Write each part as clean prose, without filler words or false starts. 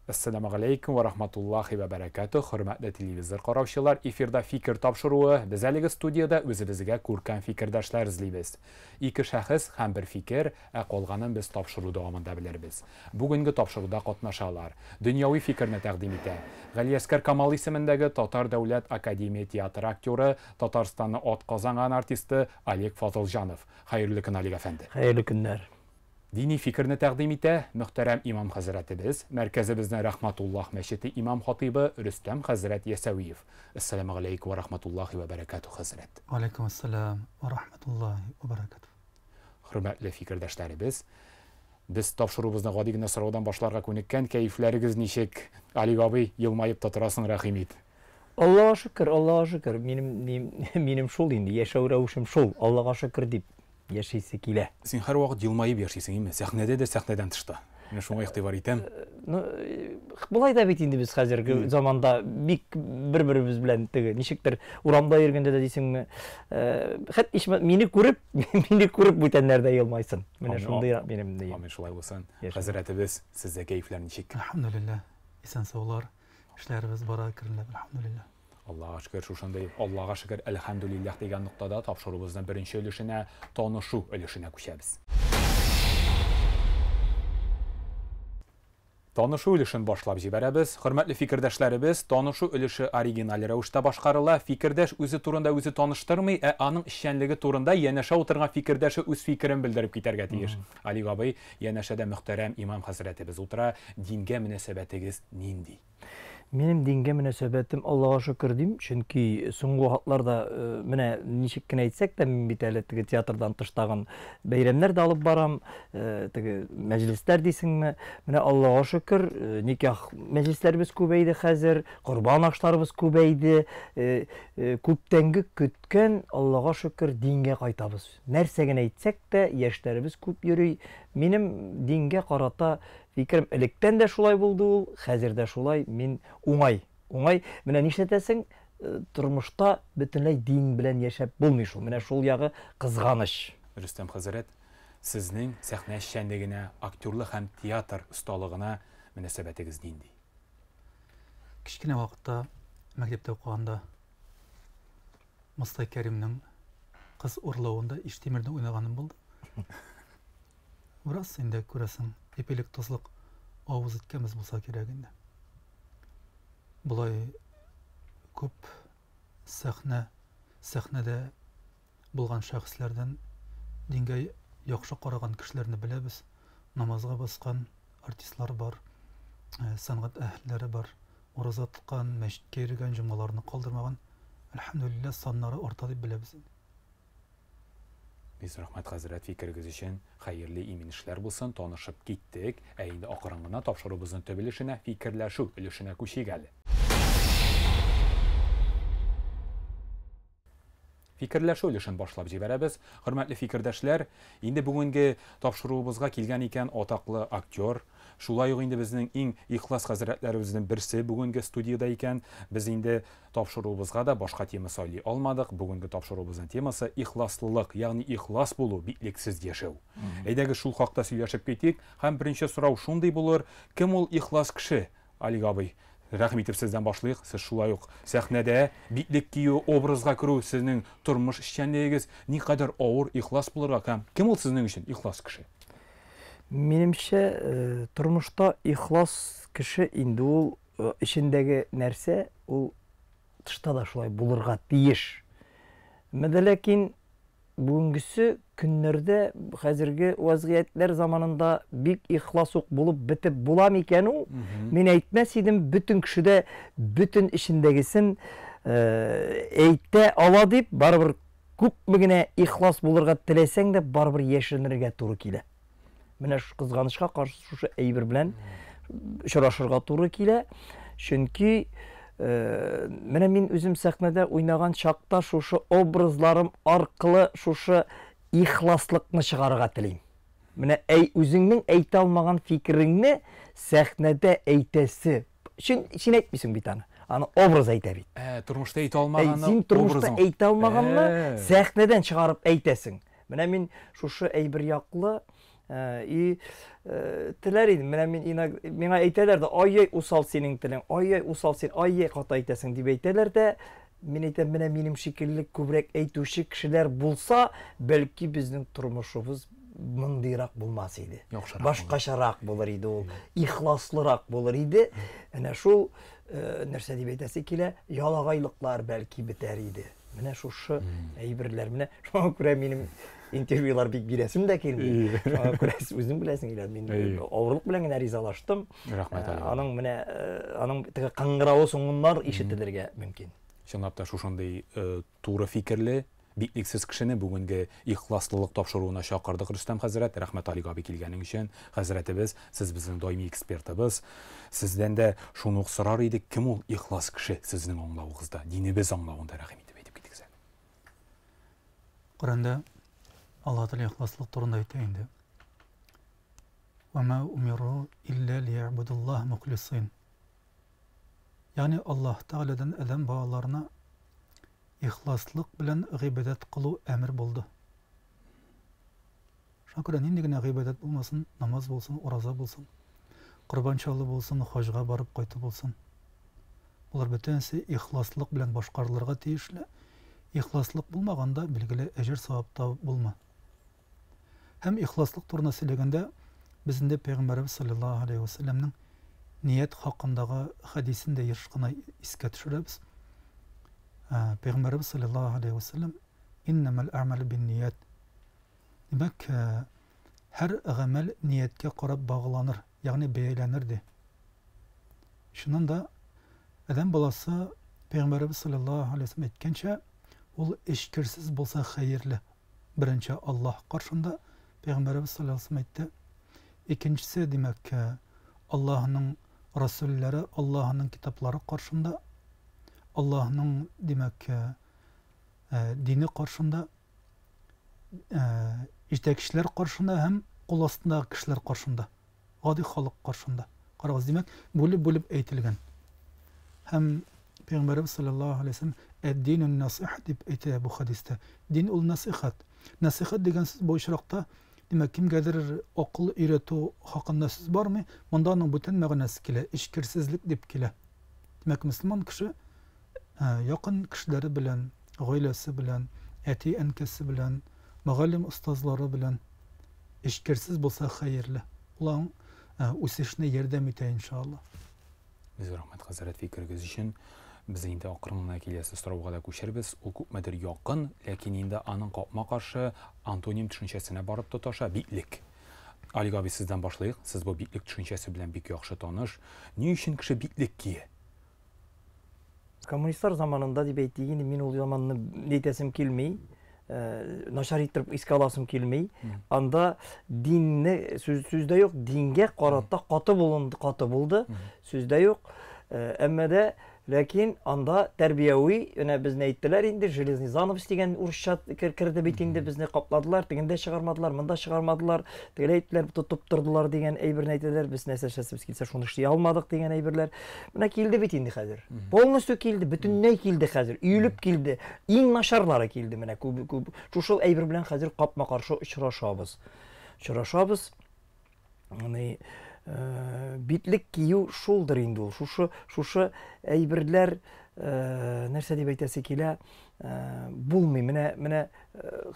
Әссәламегаләйкүм вә рахматуллахи вә бәрәкәтүһ, хөрмәтле телевизор караучылар, эфирда Фикер тапшыруы, без әлеге студиядә үзебезгә күркәм фикердәшләр эзлибез. Ике шәхес һәм бер фикер, ә калганын без тапшыру дәвамында белербез. Бүгенге тапшыруда катнашалар. Дөньяви фикерне тәкъдим итә. Галиәскәр Камал исемендәге Татар дәүләт академия театры актеры, Татарстанның атказанган артисты Олег Фазылҗанов. Хәерле көн, Олег әфәнде. Хәерле көннәр. Дини фикерне тәкъдим итә мөхтәрәм имам хәзрәтебез, мәркәзебезнең Рәхмәтуллаһ мәчете имам хатыйбы Рөстәм хәзрәт Ясәвиев. Әссәламегаләйкүм вә рахматуллаһи вә бәрәкәтүһ, хәзрәт. Вәгаләйкүм әссәлам вә рахматуллаһи вә бәрәкәтүһ. Хөрмәтле фикердәшләребез, без тапшыруыбызны гади генә сораудан башларга күнеккән, кәефләрегез ничек? Алик абый, елмаеп та торасың, рәхим ит. Аллага шөкер, Аллага шөкер, минем, минем шул инде, яшәү рәвешем шул, Аллага шөкер дип яшисе килә. Син һәрвакыт елмаеп яшисең, име? Сәхнәдә дә, сәхнәдән тыш та. Менә шуңа игътибар итәм. Ну, болай да бит инде без хәзерге заманда бик бер-беребез белән теге ничектер урамда йөргәндә дә дисеңме, хәт ичмә мине күреп, мине күреп бүтәннәр дә елмайсын. Менә шундыйрак минем ни. Амин, шулай булсын. Хәзрәтебез, сездә кәефләр ничек? Әлхәмдүлилләһ, исән-саулар. Эшләребез бара әкренләп, әлхәмдүлилләһ. Аллага шөкер, шушындый Аллага шөкер, әлхәмдүлилләһ дигән ноктада тапшыруыбызның беренче өлешенә, танышу өлешенә күчәбез. Танышу өлешен башлап җибәрәбез. Хөрмәтле фикердәшләребез, танышу өлеше оригиналь рәвештә башкарыла. Фикердәш үзе турында үзе таныштырмый, ә аның эшчәнлеге турында янәшә утырган фикердәше үз фикерен белдереп китәргә тиеш. Алик абый, янәшәдә мөхтәрәм имам хәзрәтебез утыра, дингә мөнәсәбәтегез нинди? Минем дингә мөнәсәбәтем Аллага шөкер дим, чөнки соңгы вакытларда менә ничек кенә әйтсәк тә, мин бит әле теге театрдан тыш тагын бәйрәмнәр дә алып барам, теге мәҗлесләр дисеңме. Менә Аллага шөкер, никах мәҗлесләребез күбәйде хәзер, корбан ашларыбыз күбәйде. Күптәнге көткән, Аллага шөкер, дингә кайтабыз. Нәрсә генә әйтсәк тә, яшьләребез күп йөри. Минем дингә карата Фикерем электән дә шулай булды ул, хәзер дә шулай, мин уңай. Уңай, менә нишләтәсең, тормышта бөтенләй дин белән яшәп булмый шул. Менә шул ягы кызганыч. Рөстәм хәзрәт, сезнең сәхнә эшчәнлегенә, актерлык һәм театр осталыгына мөнәсәбәтегез нинди? Кечкенә вакытта, мәктәптә укыганда, Мостай Кәримнең Кыз урлавында Иштимерне уйнаганым булды. Бераз инде, күрәсең, ипилек-тозлык авыз иткәнбез булса кирәк инде. Болай күп сәхнә, сәхнәдә булган шәхесләрдән дингә яхшы караган кешеләрне беләбез. Намазга баскан артистлар бар, э, сәнгать әһелләре бар, ураза тоткан, мәчеткә йөргән, җомгаларны калдырмаган. Әлхәмдүлилләһ, саннары арта дип беләбез инде. Бик рәхмәт, хәзрәт, фикерегез өчен. Хәерле, имин эшләр булсын. Танышып киттек. Ә инде акрын гына тапшыруыбызның төп өлешенә, фикерләшү өлешенә күчик әле. Фикерләшү өлешен башлап җибәрәбез. Хөрмәтле фикердәшләр, инде бүгенге тапшыруыбызга килгән икән атаклы актер, шулай ук инде безнең иң ихлас хәзрәтләребезнең берсе бүгенге студиядә икән. Без инде Тапшыруыбызга да башка тема сайлый алмадык. Бүгенге тапшыруыбызның темасы, ихласлылык, ягъни ихлас булу, битлексез яшәү. Әйдәгез шул хакта сөйләшеп китик. Һәм беренче сорау шундый булыр, кем ул ихлас кеше? Алик абый, рәхим итеп сездән башлыйк. Сез шулай ук сәхнәдә битлек кию, образга керү сезнең тормыш эшчәнлегегез. Никадәр авыр ихлас булырга һәм кем ул сезнең өчен ихлас кеше? Минемчә, тормышта ихлас кеше инде ул Эчендәге нәрсә, ул тышта да шулай булырга тиеш. Әмма ләкин бүгенгесе көннәрдә, хәзерге вазгыятьләр заманында бик ихлас ук булып бетеп була микән ул? Мин әйтмәс идем, бөтен кеше дә бөтен эчендәгесен әйтә ала дип, барыбер күпме генә ихлас булырга теләсәң дә, барыбер яшеренергә туры килә. Менә кызганычка каршы шушы әйбер белән очрашырга туры килә. Чөнки э, менә мин үзем сәхнәдә уйнаган чакта шушы образларым аркылы шушы ихласлыкны чыгарырга телим. Менә әй үзеңнең әйтә алмаган фикереңне сәхнәдә әйтәсе. Син, син әйтмисең бит аны. Аны образ әйтә бит. Ә, тормышта әйтә алмаганны. Син тормышта әйтә алмаганны сәхнәдән чыгарып әйтәсең. Менә мин шушы әйбер яклы, И теләр идем. Менә мин миңа әйтәләр дә, ай-яй усал синең телең, ай-яй усал син, ай-яй каты әйтәсең дип әйтәләр дә, мин әйтәм, менә минем шикелле күбрәк әйтүче кешеләр булса, бәлки безнең тормышыбыз мондыйрак булмас иде. Яхшырак. Башкачарак булыр иде ул, ихласлырак булыр иде. Әнә шул нәрсә дип әйтәсе килә, ялагайлыклар бәлки бетәр иде. Менә шушы әйберләр. Менә шуңа күрә минем интервьюлар бик бирәсем дә килми. Шуңа күрә үзең беләсең, Илә, мин авырлык белән генә ризалаштым. Рәхмәт. Аның менә аның теге кыңгыравы соңыннан ишетелергә мөмкин. Чынлап та шушындый туры фикерле, битлексез кешене бүгенге ихласлылык тапшыруына чакырдык, Рөстәм хәзрәт. Рәхмәт, Алик абый, килгәнең өчен. Хәзрәтебез, сез безнең даими экспертыбыз. Сездән дә шуны ук сорар идек, кем ул ихлас кеше сезнең аңлавыгызда, динебез аңлавында, рәхим итеп әйтеп китегез әле. Коръәндә Аллаһ Тәгалә ихласлык турында әйтә инде. Ва ма умиру илля лиябудуллаһ мухлисин. Ягъни Аллаһ Тәгаләдән адәм балаларына ихласлык белән гыйбадәт кылу әмер булды. Шуңа күрә нинди генә гыйбадәт булмасын, намаз булсын, ураза булсын, корбан чалу булсын, хаҗга барып кайту булсын, болар бөтенесе ихласлык белән башкарылырга тиешле. Ихласлык булмаганда, билгеле, әҗер-савап та булма. Һәм ихласлык турында сөйләгәндә, без инде Пәйгамбәребез салләллаһу галәйһи вә сәлләмнең ният хакындагы хәдисен дә еш кына искә төшерәбез. Пәйгамбәребез салләллаһу галәйһи вә сәлләм Иннәмәл әгъмәлү бинният. Димәк, һәр гамәл нияткә карап багланыр, ягъни бәяләнер ди. Чыннан да, адәм баласы Пәйгамбәребез салләллаһу галәйһи вә сәлләм әйткәнчә, ул эчкерсез булса хәерле. Беренче Аллаһ каршында, Пәйгамбәребез салләллаһу галәйһи ва сәлләм әйтте. Икенчесе, димәк, Аллаһның расүлләре, Аллаһның китаплары каршында, Аллаһның, димәк, дине каршында, җитәкчеләр каршында һәм кул астындагы кешеләр каршында. Гади халык каршында. Карагыз, димәк, бүлеп-бүлеп әйтелгән. Һәм Пәйгамбәребез саллаллаһу алейһи ва сәлләм әд-динун насыйха дип әйтә бу хәдистә. Дин ул насыйхат. Насыйхат дигән сүз бу очракта, димәк, кемгәдер акыл өйрәтү хакында сүз бармый, монда аның бүтән мәгънәсе килә, эчкерсезлек дип килә. Димәк, мөселман кеше якын кешеләре белән, гаиләсе белән, әти-әнкәсе белән, мөгаллим остазлары белән Эчкерсез булса хәерле. Ул аң үсешенә ярдәм итә иншалла. Зур рәхмәт, хәзрәт, фикерегез өчен. Без инде акрын гына киләсе сорауга да күчәрбез. Ул күпмедер якын, ләкин инде аның капма-каршы антоним төшенчәсенә барып тоташа, битлек. Алик абый, сездән башлыйк. Сез бу битлек төшенчәсе белән бик яхшы таныш. Ни өчен кеше битлек кия? Коммунистлар заманында дип әйтик инде, мин ул заманны әйтәсем килми, начар иттереп искә аласым килми. Анда динне сүз сүздә юк, дингә карата каты булынды, каты булды, сүздә юк. Әмма дә ләкин анда тәрбияви, менә безне әйттеләр инде, железный занавес дигән урысча керде бит инде, безне капладылар, тегендә чыгармадылар, монда чыгармадылар, тегеләй әйттеләр, тотып тордылар дигән әйберне әйтәләр, без нәрсә эшләсебез килсә, шуны эшли алмадык дигән әйберләр. Менә килде бит инде хәзер. Полностью килде, бөтенләй килде хәзер, өелеп килде. Иң начарлары килде менә күп күп. Шушы әйбер белән хәзер капма-каршы очрашабыз. Очрашабыз. Ягъни э, битлек кию шулдыр инде ул. Шушы шушы әйберләр э, нәрсә дип әйтәсе килә, э, булмый. Менә менә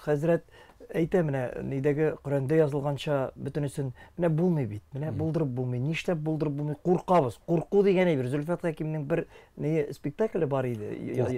хәзрәт әйтә менә нидәге Коръәндә язылганча бөтенесен менә булмый бит. Менә булдырып булмый. Нишләп булдырып булмый? Куркабыз. Курку дигән әйбер. Зөлфәт Хәкимнең бер ни спектакле бар иде.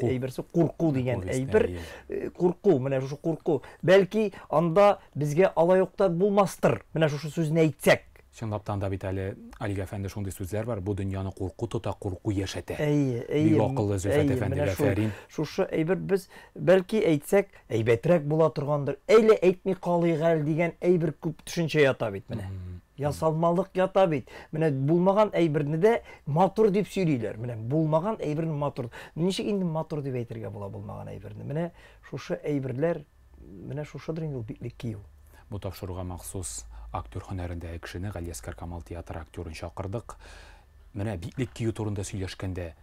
Әйберсе курку дигән әйбер. Э, курку, менә шушы курку. Бәлки анда безгә алай ук та булмастыр. Менә шушы сүзне әйтсәк. Чынлап та анда бит әле Алик әфәнде шундый сүзләр бар, бу дөньяны курку тота, курку яшәтә. Әйе, әйе. Бик акыллы Зөлфәт әфәндегә афәрин. Шушы әйбер без бәлки әйтсәк, әйбәтрәк була торгандыр. Әле әйтми калыйк әле дигән әйбер күп төшенчә ята бит менә. Ясалмалык ята бит. Менә булмаган әйберне дә матур дип сөйлиләр. Менә булмаган әйберне матур. Ничек инде матур дип әйтергә була булмаган әйберне? Менә шушы әйберләр Менә шушыдыр инде ул битлек кию. Бу тапшыруга махсус актер һөнәрендәге кешене, Галиәсгар Камал театры актерын чакырдык. Менә битлек кию турында сөйләшкәндә,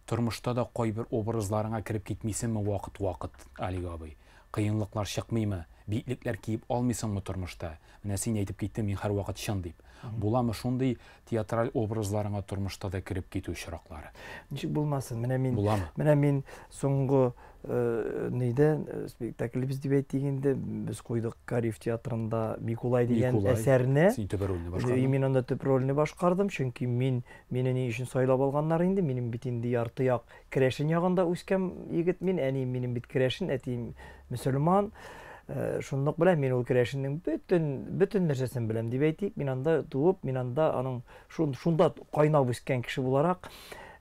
тормышта да кайбер образларыңа кереп китмисеңме вакыт-вакыт, Алик абый? Кыенлыклар чыкмыймы? Битлекләр киеп алмыйсыңмы тормышта? Менә син әйтеп киттең, мин һәрвакыт чын дип. Буламы шундый театраль образларыңа тормышта да кереп китү очраклары? Ничек булмасын? Менә мин Буламы? Менә мин соңгы нидә спектаклебез дип әйтик инде, без куйдык Кариев театрында Микулай дигән Микулай. әсәрне. Син төп рольне башкардың. Мин анда төп рольне башкардым, чөнки мин мине ни өчен сайлап алганнар инде, минем бит инде ярты як керәшен ягында үскән егет мин, әнием минем бит керәшен, әтием мөселман. Шунлык белән мин ул керәшеннең бөтен бөтен нәрсәсен беләм дип әйтик. Мин анда туып, мин анда аның шунда кайнап үскән кеше буларак,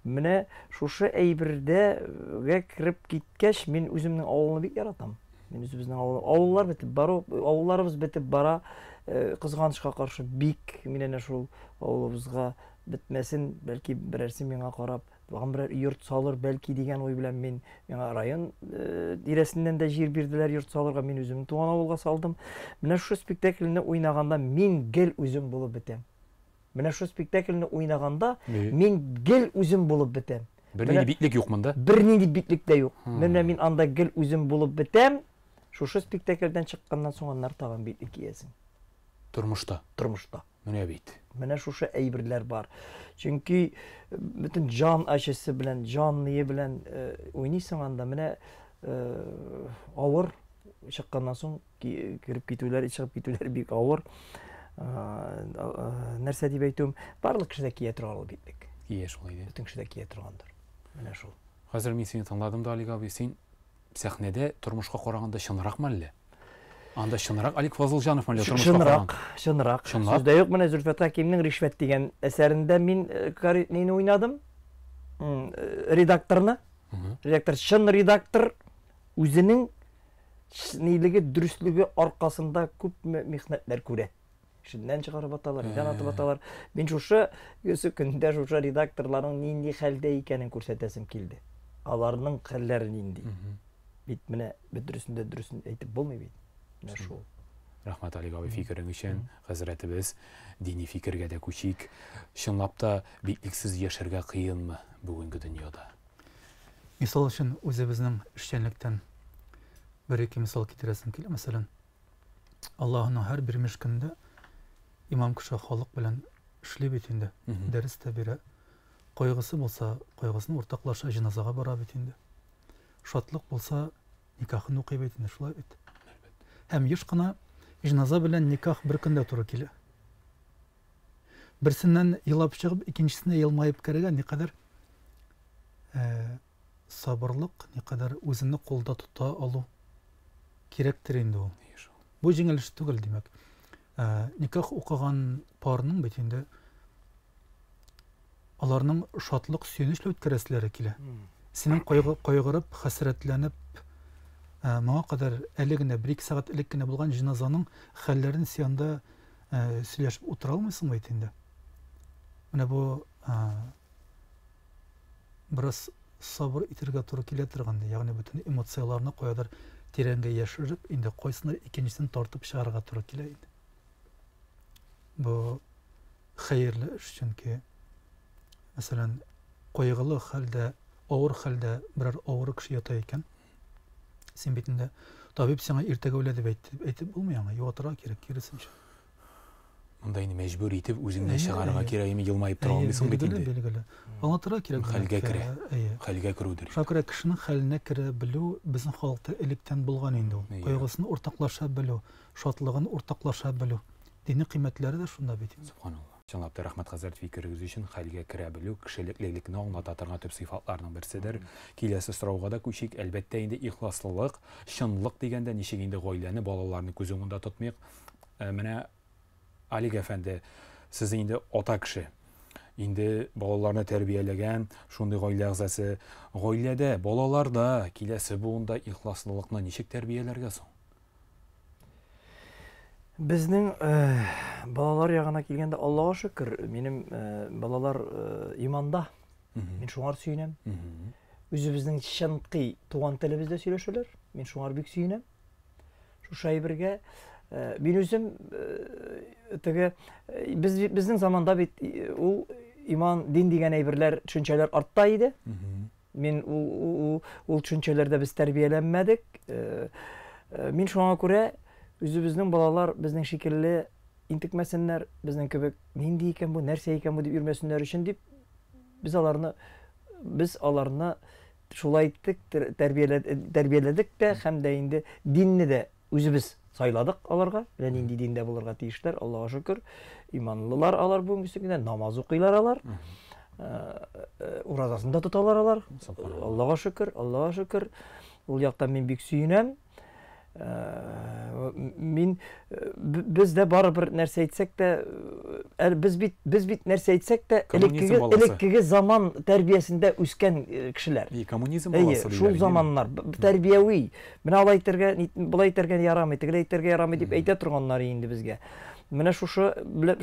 менә шушы әйбердәгә кереп киткәч, мин үземнең авылны бик яратам. Мин үзебезнең авыл, авыллар бетеп бару, авылларыбыз бетеп бара. Кызганычка каршы бик мин әнә шул авылыбызга бетмәсен, бәлки берәрсе миңа карап, тагын берәр йорт салыр, бәлки дигән уй белән мин миңа район тирәсеннән дә җир бирделәр йорт салырга, мин үземнең туган авылга салдым. Менә шушы спектакльне уйнаганда мин гел үзем булып бетәм. Менә шушы спектакльне уйнаганда мин гел үзем булып бетәм. Бернинди битлек юк монда? Бернинди битлек тә юк. Менә мин анда гел үзем булып бетәм. Шушы спектакльдән чыкканнан соң аннары тагын битлек киясең. Тормышта. Тормышта. Менә бит. Менә шушы әйберләр бар. Чөнки бөтен җан әчесе белән, җан ние белән уйныйсың анда. Менә авыр чыкканнан соң кереп китүләр, чыгып китүләр бик авыр. Нәрсә дип әйтүем, барлык кеше дә кия торган ул битлек. Кия шулай ди. Бөтен кеше дә кия торгандыр. Менә шул. Хәзер мин сине тыңладым да, Алик абый, син сәхнәдә тормышка караганда чынракмы әллә? Анда чынрак Алик Фазылҗанов әллә тормышка Чынрак, чынрак. Чынлап? Сүз дә юк, менә Зөлфәт Хәкимнең Ришвәт дигән әсәрендә мин нейне уйнадым? Редакторны. Редактор, чын редактор үзенең нилеге, дөреслеге аркасында күпме михнәтләр күрә. Эшеннән чыгарып аталар, өйдән атып аталар. Мин шушы көсе көндә шушы редакторларның нинди хәлдә икәнен күрсәтәсем килде. Аларның хәлләре нинди. Бит менә бөтересен дә дөресен әйтеп булмый бит. Менә шул. Рәхмәт, Алик абый, фикерең өчен. Хәзрәтебез, дини фикергә дә күчик. Чынлап та битлексез яшәргә кыенмы бүгенге дөньяда? Мисал өчен, үзебезнең эшчәнлектән бер-ике мисал китерәсем килә. Мәсәлән, Аллаһының һәр бирмеш көндә имам кеше халык белән эшли бит инде, дәрес тә бирә. Кайгысы булса, кайгысын уртаклаша, җеназага бара бит инде. Шатлык булса, никахын укый бит инде, шулай бит. Һәм еш кына җеназа белән никах бер көндә туры килә. Берсеннән елап чыгып, икенчесенә елмаеп керергә никадәр сабырлык, никадәр үзеңне кулда тота алу кирәктер инде ул. Бу җиңел эш түгел, димәк. Никах укыган парның бит инде аларның шатлык, сөенечле үткәрәселәре килә. Синең кайгырып, хәсрәтләнеп, моңа кадәр әле генә бер-ике сәгать элек кенә булган җеназаның хәлләрен син анда сөйләшеп утыра алмыйсың бит инде. Менә бу бераз сабыр итәргә туры килә торган, ягъни бөтен эмоцияләрне каядыр тирәнгә яшереп, инде кайсындыр икенчесен тартып чыгарырга туры килә инде. Бу хәерле эш, чөнки мәсәлән, кайгылы хәлдә, авыр хәлдә берәр авыру кеше ята икән, син бит инде табиб сиңа иртәгә үлә дип әйтте, әйтеп булмый аңа, юатырга кирәк, киресенчә. Монда инде мәҗбүр итеп үзеңнән чыгарырга кирәк, яме елмаеп тора алмыйсың бит инде. Билгеле, Аңлатырга кирәк. Хәлгә керә. Хәлгә керүдер. Шуңа күрә кешенең хәленә керә белү безнең халыкта электән булган инде ул. Кайгысын уртаклаша белү, шатлыгын уртаклаша белү. Дини кыйммәтләре дә шунда бит. Субханалла. Чынлап та рәхмәт, хәзрәт, фикерегез өчен. Хәлгә керә белү кешелеклелекне аңлата торган төп сыйфатларның берседер. Киләсе сорауга да күчик. Әлбәттә инде ихласлылык, чынлык дигәндә ничек инде гаиләне, балаларны күз уңында тотмыйк. Менә Алик әфәнде, сез инде ата кеше. Инде балаларны тәрбияләгән шундый гаилә әгъзасы. Гаиләдә, балаларда, киләсе буында ихласлылыкны ничек тәрбияләргә соң? Безнең балалар ягына килгәндә, Аллага шөкер, минем балалар иманда. Мин шуңар сөенәм. Үзебезнең чынкый туган телебездә сөйләшәләр. Мин шуңар бик сөенәм. Шушы әйбергә мин үзем теге без безнең заманда бит ул иман, дин дигән әйберләр, төшенчәләр артта иде. Мин ул ул төшенчәләрдә без тәрбияләнмәдек. Мин шуңа күрә Үзебезнең балалар безнең шикелле интекмәсеннәр, безнең кебек нинди икән бу, нәрсә икән бу дип йөрмәсеннәр өчен дип, без аларны без аларны шулай иттек, тәрбияләдек тә һәм дә инде динне дә үзебез сайладык аларга. Менә нинди диндә булырга тиешләр, Аллага шөкер. Иманлылар алар бүгенге көндә, намаз укыйлар алар. Уразасын да тоталар алар. Аллага шөкер, Аллага шөкер. Ул яктан мин бик сөенәм. Мин без дә барыбер нәрсә әйтсәк тә, әле без бит без бит нәрсә әйтсәк тә, элеккеге элеккеге заман тәрбиясендә үскән кешеләр. И коммунизм баласы диләр. Шул заманнар тәрбияви. Менә алай итәргә, болай итәргә ярамый, тегеләй итәргә ярамый дип әйтә торганнар инде безгә. Менә шушы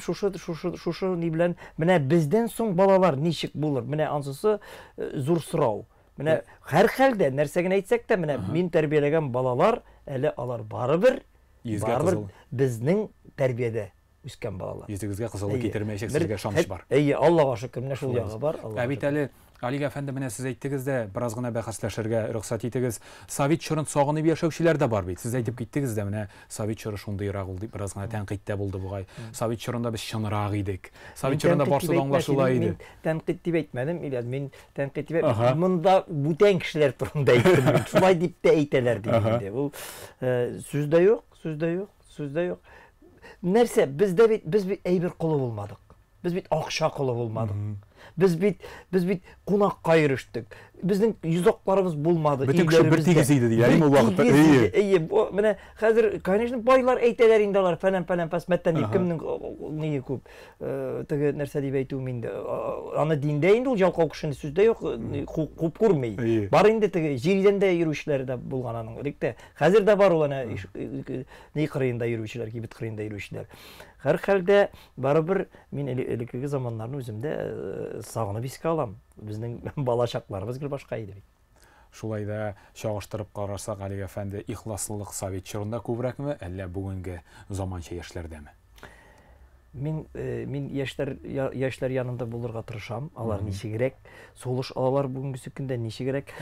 шушы шушы шушы ни белән менә бездән соң балалар ничек булыр? Менә ансысы зур сорау. Менә һәрхәлдә нәрсә генә әйтсәк тә, менә мин тәрбияләгән балалар, әле алар барыбер, барыбер безнең тәрбиядә үскән балалар. Йөзегезгә кызыллык китермәячәк, сезгә ышаныч бар. Әйе, Аллага шөкер, менә шул ягы бар. Ә бит әле, Алик әфәнде, менә сез әйттегез дә, бераз гына бәхәсләшергә рөхсәт итегез. Совет чорын сагынып яшәүчеләр дә бар бит. Сез әйтеп киттегез дә, менә совет чоры шундыйрак ул дип бераз гына тәнкыйть тә булды бугай. Совет чорында без чынрак идек. Совет чорында барысы да аңлашыла иде. Мин тәнкыйть дип әйтмәдем, Ильяс, мин Тәнкыйть дип әйтмәдем. Монда бүтән кешеләр турында әйттем мин. Шулай дип тә әйтәләр дип инде. Ул э, сүз дә юк, сүз дә юк, сүз дә юк. Нәрсә, бездә бит без бит әйбер колы булмадык. Без бит акча колы булмадык. Без бит без бит кунакка йөрештек. Безнең йозакларыбыз булмады. Бөтен кеше бер тигез иде диләр, ул вакытта. Әйе, әйе. Менә хәзер, конечно, байлар әйтәләр инде алар, фәлән-фәлән фәсмәттән дип кемнең ние күп. Э, теге нәрсә дип әйтүем инде аны диндә инде ул ялкау кешене сүз дә юк күп күрми бар инде теге җир идәндә йөрүчеләр дә булган аның элек тә хәзер дә бар ул әнә ни кырыенда йөрүчеләр кибет кырыенда йөрүчеләр һәрхәлдә барыбер мин элеккеге заманнарны үземдә э, сагынып искә алам безнең бала чакларыбыз гел башка иде бит. Шулай да чагыштырып карасак, Алик әфәнде, ихласлылык совет чорында күбрәкме, әллә бүгенге заманча яшьләрдәме? Мин, э, мин яшьләр, яшьләр янында булырга тырышам. Алар ничегрәк сулыш алалар бүгенгесе көндә, ничегрәк,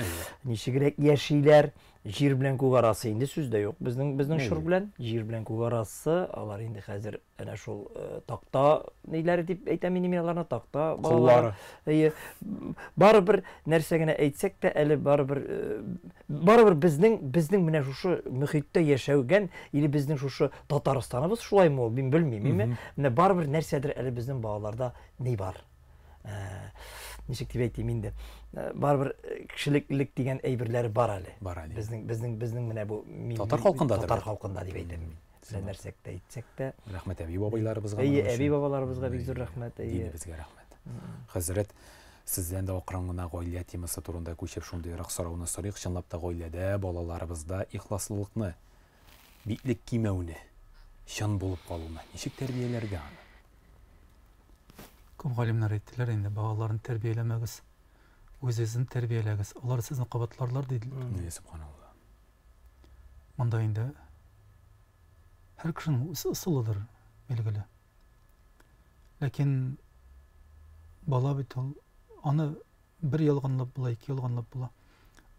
ничегрәк яшиләр. Җир белән күк арасы инде сүз дә юк. Безнең безнең чор белән җир белән күк арасы, алар инде хәзер Әнә шул э, такта ниләре дип әйтәм инде мин аларны, такта балалары. Әйе. Барыбер нәрсә генә әйтсәк тә, әле барыбер э, барыбер безнең безнең менә шушы мөхиттә яшәүгән или безнең шушы Татарстаныбыз шулаймы ул, мин белмим, име. Менә барыбер нәрсәдер әле безнең балаларда ни бар. Э, ничек дип әйтим инде, барыбер кешелеклелек дигән әйберләре бар әле. Бар әле. Безнең безнең безнең менә бу татар халкында татар халкында дип әйтәм мин. Менә нәрсәк тә әйтсәк тә. Рәхмәт әби бабайларыбызга. Әйе, әби бабаларыбызга бик зур рәхмәт. Әйе. Динебезгә рәхмәт. Хәзрәт, сездән дә акрын гына гаилә темасы турында күчеп шундыйрак сорауны сорыйк. Чынлап та гаиләдә, балаларыбызда ихласлылыкны, битлек кимәүне, чын булып калуны ничек тәрбияләргә аны? Күп галимнәр әйттеләр инде, балаларны тәрбияләмәгез, үзегезне тәрбияләгез, алар сезне кабатларлар диделәр. Әйе, сөбханалла. Монда инде һәр кешенең үз ысулыдыр, билгеле. Ләкин бала бит ул аны бер ялганлап була, ике ялганлап була.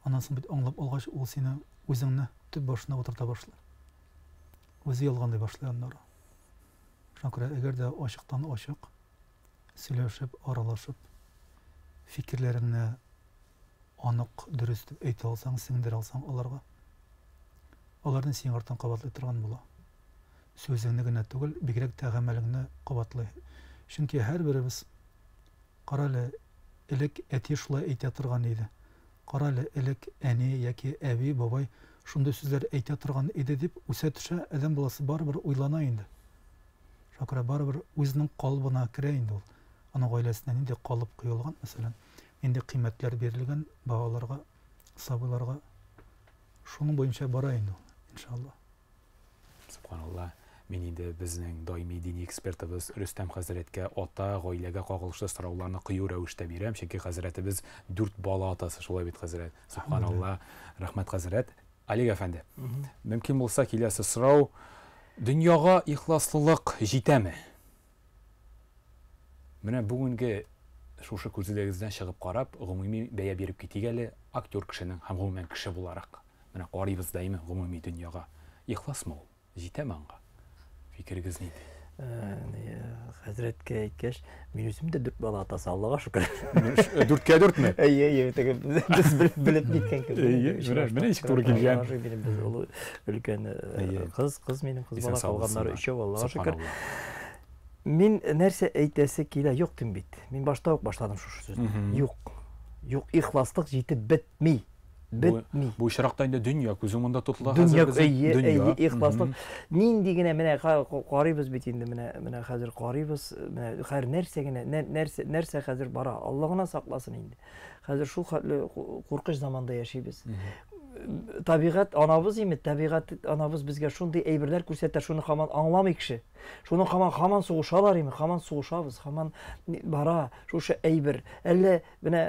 Аннан соң бит аңлап алгач, ул сине үзеңне төп башына утырта башлый. Үзе ялганлый башлый аннары. Шуңа күрә әгәр дә ачыктан ачык сөйләшеп, аралашып, фикерләреңне анык, дөрес итеп әйтә алсаң, сеңдерә алсаң аларга, аларны синең арттан кабатлый торган була. Сүзеңне генә түгел, бигрәк тә гамәлеңне кабатлый. Чөнки һәрберебез, Карале, элек әти шулай әйтә торган иде, карале, элек әни яки әби, бабай шундый сүзләр әйтә торган иде дип үсә төшә, адәм баласы барыбер уйлана инде. Шуңа күрә барыбер үзенең калыбына керә инде ул. Аның гаиләсенә нинди калып куелган, мәсәлән, нинди кыйммәтләр бирелгән балаларга, сабыйларга, шуның буенча бара инде ул, иншалла. Субханалла, мин инде безнең даими дини экспертыбыз Рөстәм хәзрәткә ата, гаиләгә кагылышлы сорауларны кыю рәвештә бирәм, чөнки хәзрәтебез дүрт бала атасы, шулай бит, хәзрәт? Субханалла, рәхмәт, хәзрәт. Олег әфәнде, мөмкин булса, киләсе сорау, дөньяга ихласлылык җитәме? Менә бүгенге шушы күзлегегездән чыгып карап, гомуми бәя биреп китик әле актер кешенең һәм гомумән кеше буларак. Менә карыйбыз даими гомуми дөньяга. Ихласмы ул? Җитәме аңа? Фикерегез нинди? Хәзрәткә әйткәч, мин үзем дә дүрт бала атасы, Аллага шөкер. Дүрткә дүртме? Әйе, әйе, теге без белеп ниткән кебек. Әйе, менә менә ничек туры килгән. Минем без олы өлкән кыз, кыз минем кыз бала, калганнары өчәү, Аллага шөкер. Мин нәрсә әйтәсе килә, юк дим бит. Мин башта ук башладым шушы сүзне. Юк. Юк, ихласлык җитеп бетми. Бетми. Бу очракта инде дөнья күз уңында тотыла хәзер безнең. Дөнья, әйе, әйе, ихласлык. Нинди генә менә карыйбыз бит инде, менә менә хәзер карыйбыз, менә хәр нәрсә генә, нәрсә нәрсә хәзер бара. Алла гына сакласын инде. Хәзер шул хәтле куркыч заманда яшибез. Табигать анабыз име, табигать анабыз безгә шундый әйберләр күрсәтә, шуны һаман аңламый кеше. Шуны һаман һаман сугышалар име, һаман сугышабыз, һаман бара шушы әйбер. Әллә Менә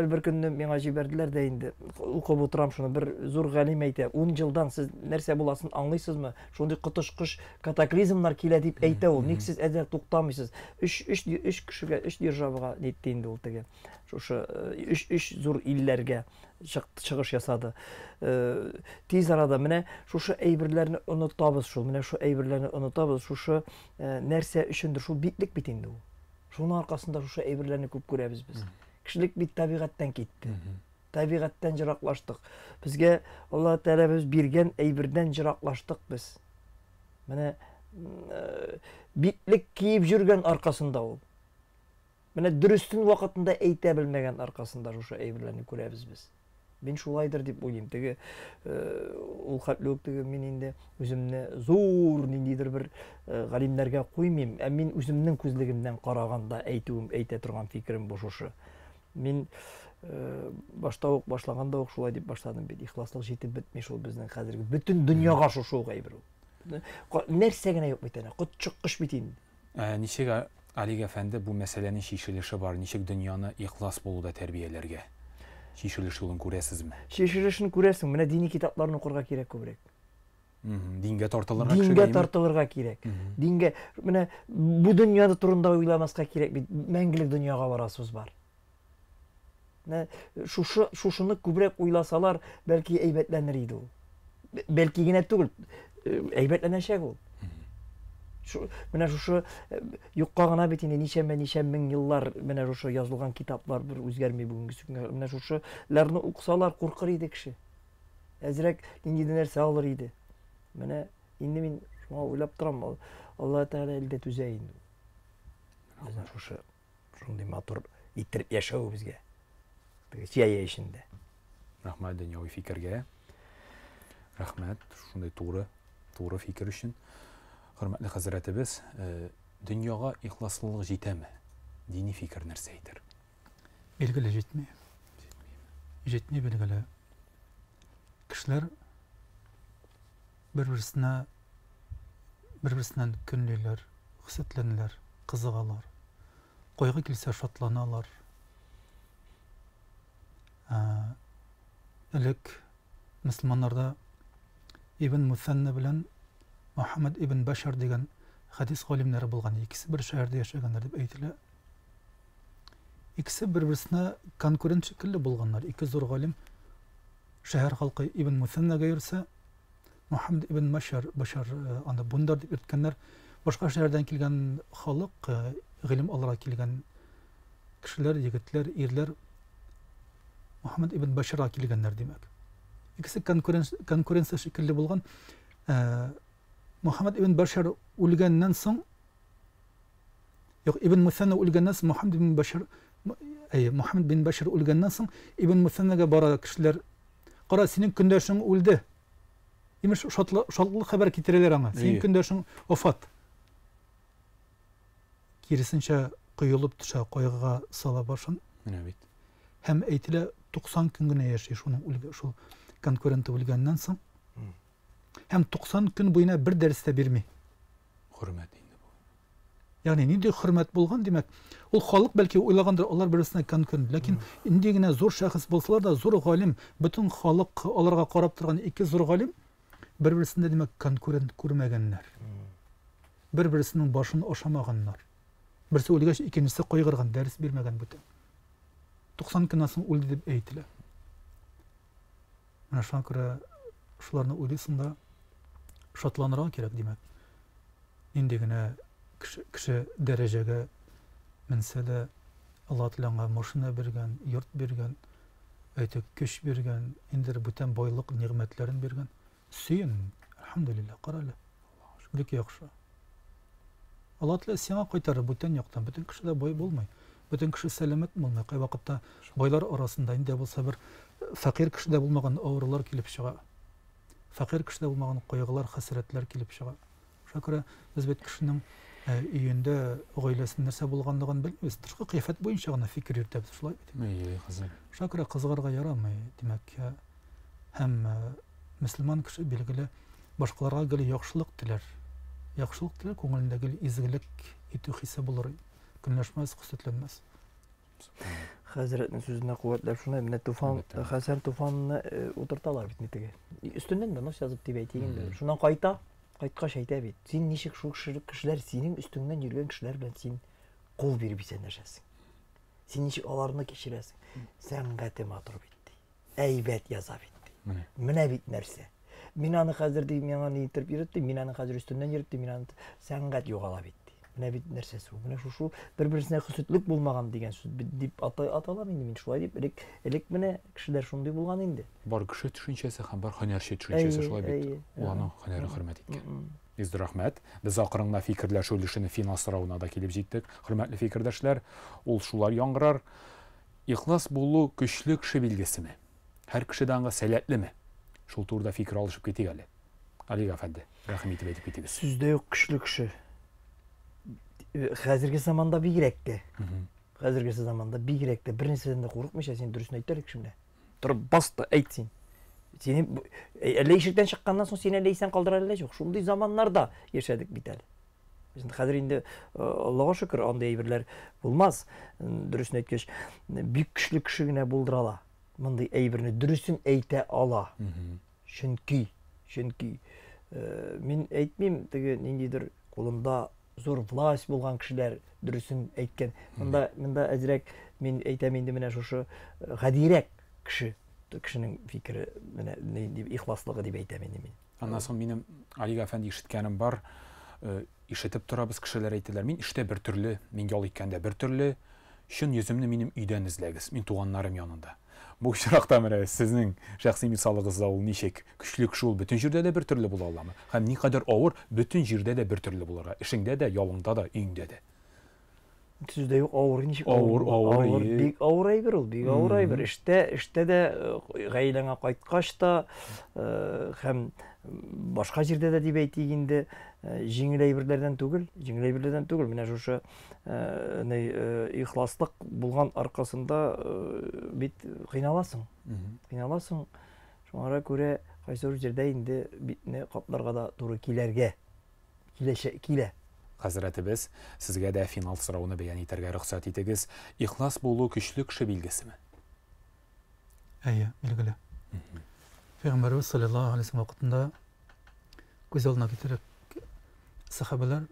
бер көнне миңа җибәрделәр дә инде, укып утырам шуны, бер зур галим әйтә, ун елдан сез нәрсә буласын аңлыйсызмы? Шундый коточкыч катаклизмнар килә дип әйтә ул. Ник сез әзер туктамыйсыз? Өч, өч, өч кешегә, өч державага нитте инде ул теге. Шушы өч, өч зур илләргә чыгыш ясады. Тиз арада менә шушы әйберләрне онытабыз шул, менә шул әйберләрне онытабыз, шушы нәрсә өчендер, шул битлек бит инде ул. Шуның аркасында шушы әйберләрне күп күрәбез без. Кешелек бит табигатьтән китте. Табигатьтән җыраклаштык. Безгә Алла Тәгаләбез биргән әйбердән җыраклаштык без. Менә э, битлек киеп йөргән аркасында ул. Менә дөрестен вакытында әйтә белмәгән аркасында шушы әйберләрне күрәбез без. Мин шулайдыр дип уйлыйм. Теге э, ул хәтле үк теге мин инде үземне зур ниндидер бер э, галимнәргә куймыйм. Ә мин үземнең күзлегемнән караганда әйтүем, әйтә торган фикерем бу шушы. Мин э, башта ук башлаганда ук шулай дип башладым бит. Ихласлык җитеп бетми шул безнең хәзерге бөтен дөньяга шушы ук әйбер ул. Нәрсә генә юк бит әнә. Котчыккыч бит инде. Ә ничек, Алик әфәнде, бу мәсьәләнең чишелеше бар, ничек дөньяны ихлас булуда тәрбияләргә? Чишелеш юлын күрәсезме? Чишелешен күрәсең, менә дини китапларны укырга кирәк күбрәк. Дингә тартылырга кешегә, Дингә тартылырга кирәк. Дингә, менә бу дөньяны турында уйламаска кирәк бит, мәңгелек дөньяга барасыбыз бар. Менә шушы, шушыны күбрәк уйласалар, бәлки әйбәтләнер иде ул. Бәлки генә түгел, э, әйбәтләнәчәк ул. Шу, менә шушы э, юкка гына бит инде ничәмә ничә мең еллар менә шушы язылган китаплар бер үзгәрми бүгенге көнгә. Менә шушыларны укысалар куркыр иде кеше. Әзрәк ниндидер нәрсә алыр иде. Менә инде мин шуңа уйлап торам. Алла Тәгалә әле дә түзә инде. Безнең шушы Шундый матур иттереп яшәвебезгә. Теге җәя эчендә. Рәхмәт дөньяви фикергә. Рәхмәт шундый туры, туры фикер өчен. Хөрмәтле хәзрәтебез, э, дөньяга ихласлылык җитәме? Дини фикер нәрсә әйтер? Билгеле җитми. Җитми билгеле. Кешеләр бер-берсенә бер-берсеннән көнлиләр, хөсетләнәләр, кызыгалар. Кайгы килсә шатланалар. Элек мөселманнарда Ибн Мусанна белән Мөхәммәд ибн Башар дигән хәдис галимнәре булган. Икесе бер шәһәрдә яшәгәннәр дип әйтелә. Икесе бер-берсенә конкурент шикелле булганнар. Ике зур галим шәһәр халкы Ибн Мусаннага йөрсә, Мөхәммәд ибн Машар, Башар э, аны Бундар дип йөрткәннәр. Башка шәһәрдән килгән халык, э, гыйлем алырга килгән кешеләр, егетләр, ирләр Мөхәммәд ибн Башарга килгәннәр, димәк. Икесе конкуренция шикелле булган. Э, Мөхәммәд ибн Башар үлгәннән соң Юк, Ибн Мусанна үлгәннән соң Мөхәммәд ибн Башар әйе, Мөхәммәд бин Башар үлгәннән соң Ибн Мусаннага бара кешеләр. Кара, синең көндәшең үлде. Имеш, шатлы, шатлы хәбәр китерәләр аңа. Синең көндәшең вафат. Киресенчә коелып төшә, кайгыга сала башын. Менә бит. Һәм әйтелә, 90 көн генә яши шуның үлгә, шул конкуренты үлгәннән соң. Һәм 90 көн буена бер дәрес тә бирми. Хөрмәт инде бу. Ягъни нинди хөрмәт булган, димәк, ул халык бәлки уйлагандыр, алар бер-берсенә конкурент. Ләкин нинди генә зур шәхес булсалар да, зур галим, бөтен халык аларга карап торган ике зур галим бер-берсендә, димәк, конкурент күрмәгәннәр. Бер-берсенең башын ашамаганнар. Берсе үлгәч, икенчесе кайгырган, дәрес бирмәгән бүтән. 90 көннән соң үлде дип әйтелә. Менә шуңа күрә шуларны уйлыйсың да, Шатланырга кирәк, димәк. Нинди генә кеше, кеше дәрәҗәгә менсә дә, Аллаһ Тәгалә аңа машина биргән, йорт биргән, әйтик, көч биргән, инде бүтән байлык нигъмәтләрен биргән. Сөен, әлхәмдүлилләһ, кара әле. Бик яхшы. Аллаһ Тәгалә сиңа кайтарыр бүтән яктан. Бөтен кеше дә бай булмый. Бөтен кеше сәламәт булмый. Кайвакытта байлар арасында инде булса бер фәкыйрь кешедә булмаган авырулар килеп чыга. Фәкыйрь кешедә булмаган кайгылар, хәсрәтләр килеп чыга. Шуңа күрә без бит кешенең э, өендә, гаиләсендә нәрсә булганлыгын белмибез. Тышкы кыяфәт буенча гына фикер йөртәбез, шулай бит? Әйе, хәзер. Шуңа күрә кызыгарга ярамый, димәк, э, һәм э, мөселман кеше билгеле башкаларга гел яхшылык теләр. Яхшылык теләр, күңелендә гел изгелек итү хисе булыр. Көнләшмәс, хөсетләнмәс. Хәзрәтнең сүзенә куәтләп шуны, менә Туфан, Хәсән Туфанны э, утырталар бит теге. Өстеннән донос язып дип әйтик инде. Шуннан кайта, кайткач әйтә бит. Син ничек шул кешеләр синең өстеңнән йөргән кешеләр белән син кул биреп исәнләшәсең. Син ничек аларны кичерәсең? Сәнгате матур бит ди. Әйбәт яза бит ди. Менә. Менә бит нәрсә. Мин аны хәзер ди, миңа ни итеп йөреп ди, мин аны хәзер өстеннән йөреп ди, мин аны сәнгать югала бит ди. Менә бит нәрсәсе ул. Менә шушы бер-берсенә хөсетлек булмаган дигән сүз бит дип атай аталам инде мин шулай дип элек элек менә кешеләр шундый булган инде. Бар кеше төшенчәсе һәм бар һөнәрче төшенчәсе Әйе, шулай бит. әйе. Ул аның һөнәрен хөрмәт иткән. Бик зур рәхмәт. Без акрын гына фикерләшү өлешенең финал соравына да килеп җиттек. Хөрмәтле фикердәшләр, ул шулар яңгырар. Ихлас булу көчле кеше билгесеме? Һәр кеше дә аңа сәләтлеме? Шул турыда фикер алышып китик әле. Алик әфәнде, рәхим итеп әйтеп китегез. Сүз дә юк, көчле кеше. Хәзерге заманда бигрәк тә. Хәзерге заманда бигрәк тә бер нәрсәдән дә курыкмыйча син дөресен әйт әле кеше менә. Торып бас та әйт син. Сине әллә ишектән чыкканнан соң сине әллә исән калдыра әллә юк. Шундый заманнарда яшәдек бит әле. Без инде хәзер инде Аллага шөкер, андый әйберләр булмас. Дөресен әйткәч, бик көчле кеше генә булдыра ала. Мондый әйберне дөресен әйтә ала. Чөнки, чөнки мин әйтмим, теге ниндидер кулында зур власть булган кешеләр дөресен әйткән. Монда, монда әзрәк мин әйтәм инде менә шушы гадирәк кеше, кешенең фикере менә ни дип ихласлыгы дип әйтәм инде мин. Аннан соң минем Алик әфәнде ишеткәнем бар, ишетеп торабыз, кешеләр әйтәләр, мин эштә бер төрле, мин ял иткәндә бер төрле, чын йөземне минем өйдән эзләгез, мин туганнарым янында. Бу очракта менә сезнең шәхси мисалыгызда ул ничек? Көчле кеше ул бөтен җирдә дә бер төрле була аламы? Һәм никадәр авыр бөтен җирдә дә бер төрле булырга, эшеңдә дә, ялыңда да, өеңдә дә. Сүз дә юк, авыр ничек авыр, авыр, авыр, авыр, бик авыр әйбер ул, бик авыр әйбер. Эштә, эштә дә, гаиләңә кайткач та, һәм башка җирдә дә дип әйтик инде, җиңел әйберләрдән түгел, җиңел әйберләрдән түгел. Менә шушы ихласлык булган аркасында бит кыйналасың. Кыйналасың. Шуңа күрә кайсы бер җирдә инде битне капларга да туры киләргә. Киләчә, килә. Хәзрәтебез, сезгә дә финал сорауны бәян итәргә рөхсәт итегез. Ихлас булу көчле кеше билгесеме? Әйе, билгеле. Пәйгамбәребез саллаллаһу алейһи вәсәлләм вакытында күз алдына китереп, сахабәләр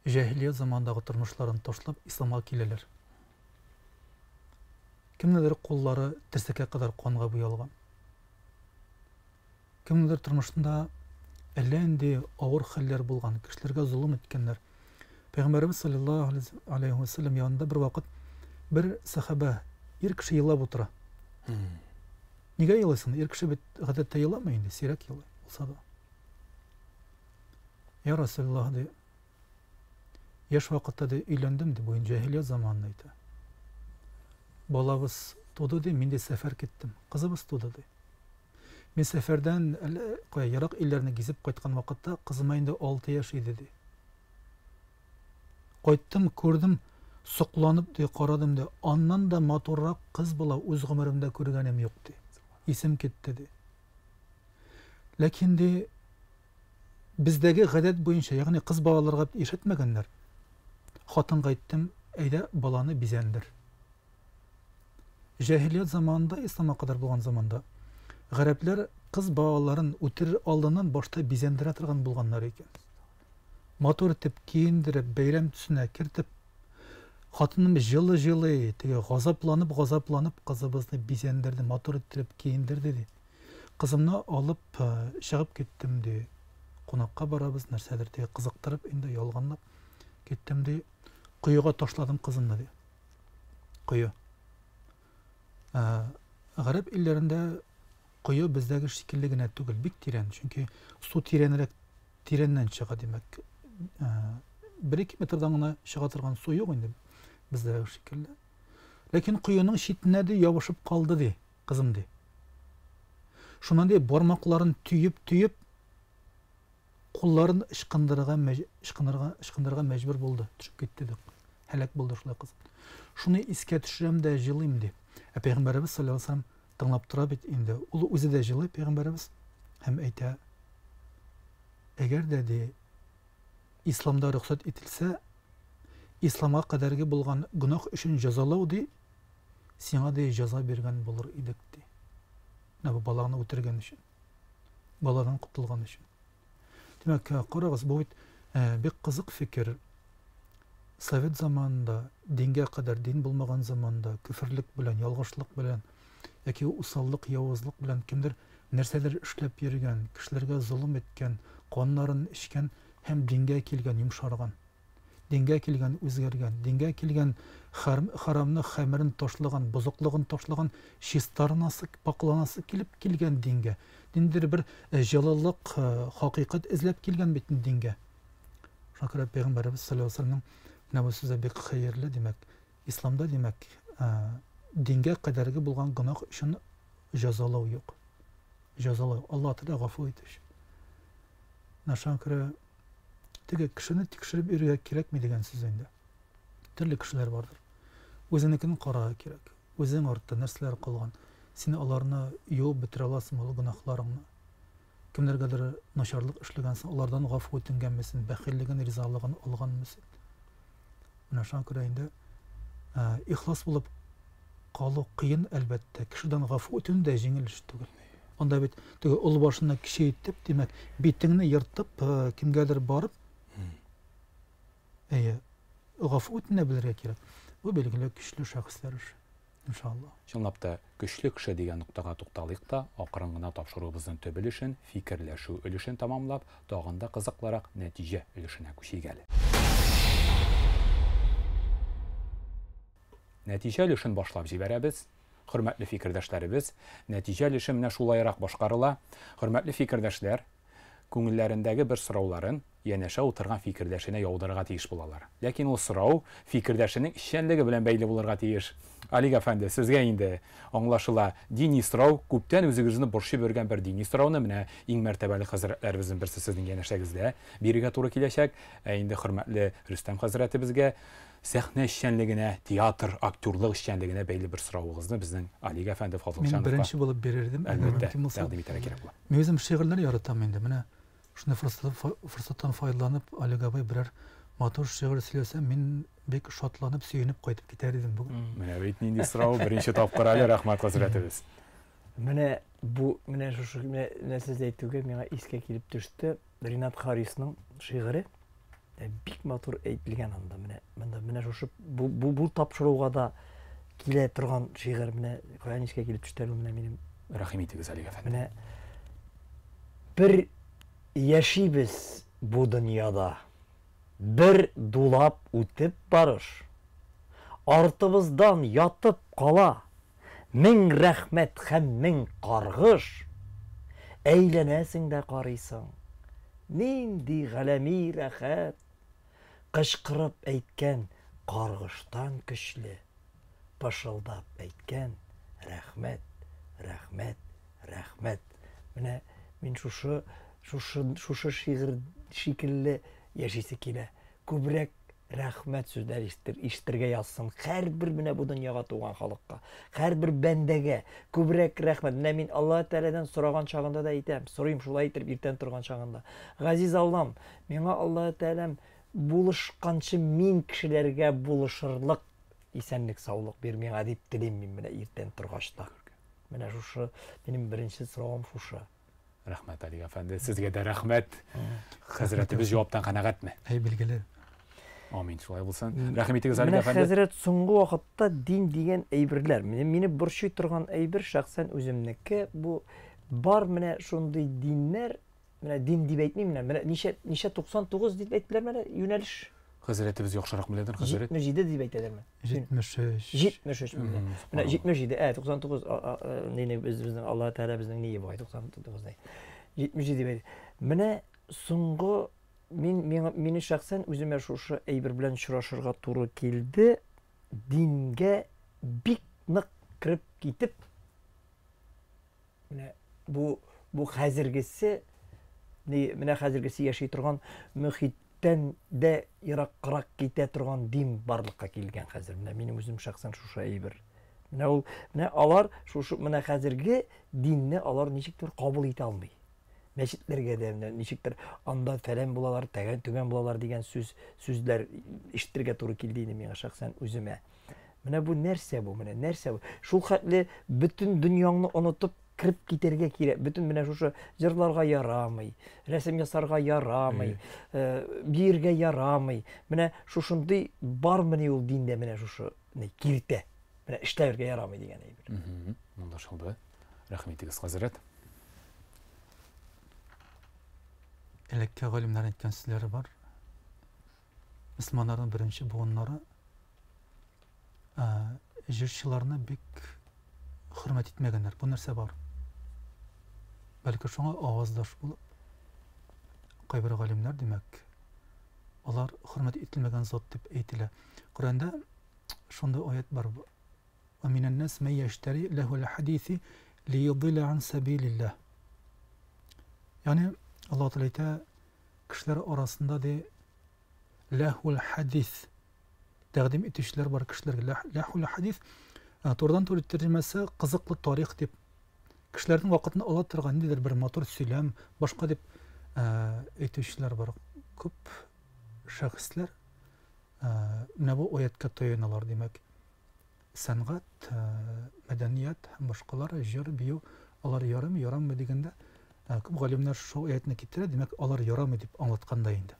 җәһилият заманындагы тормышларын ташлап исламга киләләр. Кемнедер куллары терсәккә кадәр канга буялган. Кемнеңдер тормышында әллә нинди авыр хәлләр булган, кешеләргә золым иткәннәр. Пәйгамбәребез саллаллаһу алейһи ва сәлләм янында бер вакыт бер сәхабә, ир кеше елап утыра. Нигә елыйсың? Ир кеше бит гадәттә еламый инде, сирәк елый булса да. Я Расулуллаһ, ди, яшь вакытта ди өйләндем ди, бу инде җаһилият заманын әйтә. Балабыз туды ди, мин ди сәфәр киттем. Кызыбыз туды ди. Мин сәфәрдән әллә кая ерак илләрне гизеп кайткан вакытта кызыма инде 6 яшь иде, ди. Кайттым, күрдем, сокланып, ди, карадым, ди, аннан да матуррак кыз бала үз гомеремдә күргәнем юк, ди. Исем китте, ди. Ләкин, ди, бездәге гадәт буенча, ягъни кыз балаларга яшәтмәгәннәр. Хатынга әйттем, әйдә, баланы бизәндер. Җаһилият заманында, исламга кадәр булган заманда, гарәпләр кыз балаларын үтерер алдыннан башта бизәндерә торган булганнар икән. Матур итеп киендереп, бәйрәм төсенә кертеп, хатыным җылы-җылы, теге газапланып-газапланып кызыбызны бизәндерде, матур иттереп киендерде, ди. Кызымны алып чыгып киттем, ди. Кунакка барабыз, нәрсәдер теге кызыктырып инде ялганлап киттем ди. Коега ташладым кызымны ди. Кое. Ә, гарәп илләрендә кое бездәге шикелле генә түгел, бик тирән, чөнки су тирәнрәк тирәннән чыга, димәк. Бер-ике метрдан гына чыга торган су юк инде бездәге шикелле. Ләкин коеның читенә ди ябышып калды ди, кызым ди. Шуннан ди бармакларын төеп-төеп кулларын ычкындырырга ычкынырга ычкындырырга мәҗбүр булды, төшеп китте ди. Һәлак булды шулай кыз. Шуны искә төшерәм дә җылыйм ди. Ә пәйгамбәребез саллаллаһу алейһи вәсәлләм тыңлап тора бит инде. Ул үзе дә җылый пәйгамбәребез һәм әйтә, әгәр дә ди исламда рөхсәт ителсә, исламга кадәрге булган гөнаһ өчен җәзалау ди, сиңа ди җәза биргән булыр идек ди. Менә бу баланы үтергән өчен. Баладан котылган өчен. Димәк, карагыз, бу бит бик кызык фикер. Совет заманында, дингә кадәр дин булмаган заманда, көферлек белән, ялгышлык белән, яки усаллык, явызлык белән кемдер нәрсәдер эшләп йөргән, кешеләргә золым иткән, каннарын эчкән һәм дингә килгән, йомшарган. Дингә килгән, үзгәргән, дингә килгән, харамны, хәмерен ташлаган, бозыклыгын ташлаган, чистарынасы, пакъланасы килеп килгән дингә. Ниндидер бер җылылык, хакыйкать эзләп килгән бит дингә. Шуңа күрә Пәйгамбәребез саллаллаһу алейһи ва сәлләмнең менә бу сүзе бик хәерле, димәк, исламда, димәк, дингә кадәрге булган гөнаһ өчен җәзалау юк. Җәзалау, Аллаһ Тәгалә гафу итүче. Менә шуңа күрә теге кешене тикшереп йөрергә кирәкми дигән сүз инде. Төрле кешеләр бардыр. Үзеңнекен карарга кирәк. Үзең артта нәрсәләр калган. Син аларны юып бетерә аласыңмы ул гөнаһларыңны? Кемнәргәдер начарлык эшләгәнсең, алардан гафу үтенгәнме син, бәхиллеген, ризалыгын алганмы син? Менә шуңа күрә инде ихлас булып калу кыен, әлбәттә. Кешедән гафу үтенү дә җиңел эш түгел. Анда бит теге олы башына кече итеп, димәк, битеңне ертып, кемгәдер барып, әйе, гафу үтенә белергә кирәк. Бу билгеле көчле шәхесләр эше. Иншалла. Чынлап та, көчле кеше дигән ноктага тукталыйк та, акрын гына тапшыруыбызның төп өлешен, фикерләшү өлешен тәмамлап, тагын да кызыклырак нәтиҗә өлешенә күчик әле. Нәтиҗә өлешен башлап җибәрәбез. Хөрмәтле фикердәшләребез, нәтиҗә өлеше менә шулайрак башкарыла. Хөрмәтле фикердәшләр, күңелләрендәге бер сорауларын янәшә утырган фикердәшенә яудырырга тиеш булалар. Ләкин ул сорау фикердәшенең эшчәнлеге белән бәйле булырга тиеш. Алик әфәнде, сезгә инде аңлашыла, дини сорау, күптән үзегезне борчып йөргән бер дини сорауны менә иң мәртәбәле хәзрәтләребезнең берсе сезнең янәшәгездә бирергә туры киләчәк. Ә инде хөрмәтле Рөстәм хәзрәтебезгә сәхнә эшчәнлегенә, театр, актерлык эшчәнлегенә бәйле бер соравыгызны безнең Алик әфәнде Фазылҗановка Мин беренче булып бирер идем, әгәр мөмкин булса. Тәкъдим итәргә кирәк була. Мин үзем шигырьләр яратам инде. Менә шуны форсаттан файдаланып, Алик абый берәр матур шигырь сөйләсә, мин бик шатланып, сөенеп кайтып китәр идем бүген. Менә бит нинди сорау, беренче тапкыр әле, рәхмәт, хәзрәтебез. Менә бу, менә шушы менә сез әйтүгә миңа искә килеп төште Ринат Харисның шигыре. Бик матур әйтелгән анда менә монда менә шушы бу бу, бу тапшыруга да килә торган шигырь менә каян искә килеп төште әле менә минем. Рәхим итегез, Алик әфәнде. Менә бер яшибез бу дөньяда. Бер дулап үтеп барыш. Артыбыздан ятып кала мең рәхмәт һәм мең каргыш. Әйләнәсең дә карыйсың. Нинди галәми рәхәт! Кычкырып әйткән каргыштан көчле, пышылдап әйткән рәхмәт, рәхмәт, рәхмәт. Менә мин шушы, шушы, шушы шигырь шикелле яшисе килә. Күбрәк рәхмәт сүзләр ишетер, ишетергә язсын һәрбер менә бу дөньяга туган халыкка, һәрбер бәндәгә күбрәк рәхмәт. Менә мин Аллаһ Тәгаләдән сораган чагында да әйтәм, сорыйм шулай итеп иртән торган чагында. Газиз Аллам, миңа Аллаһ Тәгаләм булышканчы мин кешеләргә булышырлык исәнлек, саулык бир миңа дип телим мин менә иртән торгач та. Менә шушы минем беренче соравым шушы. Рәхмәт, Алик әфәнде. Сезгә дә рәхмәт. Хәзрәтебез җаваптан канәгатьме? Әй, билгеле. Амин, шулай булсын. Рәхим итегез, Алик әфәнде. Хәзрәт, соңгы вакытта дин дигән әйберләр, мине борчый торган әйбер шәхсән үземнеке, бу бар менә шундый диннәр, Менә дин дип әйтмим, менә, менә ничә, ничә 99 дип әйттеләр менә юнәлеш? Хәзрәтебез яхшырак беләдер, хәзрәт. 77 дип әйтәләрме? 73. 73 менә. Менә 77, ә 99 нине без безнең Аллаһ Тәгалә безнең ние бугай 99 ни. 77 дип әйтә. Менә соңгы мин миңа мине шәхсән үземә шушы әйбер белән очрашырга туры килде. Дингә бик нык кереп китеп, Менә бу бу хәзергесе ни менә хәзергесе яши торган мөхиттән дә ераккарак китә торган дин барлыкка килгән хәзер. Менә минем үзем шәхсән шушы әйбер. Менә ул менә алар шушы менә хәзерге динне алар ничектер кабул итә алмый. Мәчетләргә дә менә ничектер анда фәлән булалар, тәгән төгән булалар дигән сүз сүзләр ишетергә туры килде инде миңа шәхсән үземә. Менә бу нәрсә бу, менә нәрсә бу? Шул хәтле бөтен дөньяңны онытып кереп китәргә кирәк. Бөтен менә шушы җырларга ярамый, рәсем ясарга ярамый, э, биергә ярамый. Менә шушындый бармыни ул диндә менә шушы ни киртә. Менә эшләргә ярамый дигән әйбер. Аңлашылды. Рәхмәт итегез, хәзрәт. Элекке галимнәр әйткән сүзләре бар. Мөселманнарның беренче буыннары җырчыларны бик хөрмәт итмәгәннәр. Бу нәрсә бар? Бәлки шуңа аваздаш булып, кайбер галимнәр, димәк, алар хөрмәт ителмәгән зат дип әйтелә. Коръәндә шундый аят бар. Ва минән нас мә яштәри ләһүл хадиси лиюдилла ан сәбилилләһ. Ягъни Аллаһ Тәгалә әйтә, кешеләр арасында ди ләһүл хадис тәкъдим итүчеләр бар кешеләргә. Ләһүл хадис турыдан-туры тәрҗемәсе кызыклы тарих дип кешеләрнең вакытын ала торган ниндидер бер матур сөйләм, башка дип әйтүчеләр бар. Күп шәхесләр менә бу аяткә таяналар, димәк. Сәнгать, мәдәният һәм башкалар, җыр, бию, алар ярыймы, ярамыймы дигәндә, күп галимнәр шул аятны китерә, димәк, алар ярамый дип аңлатканда инде.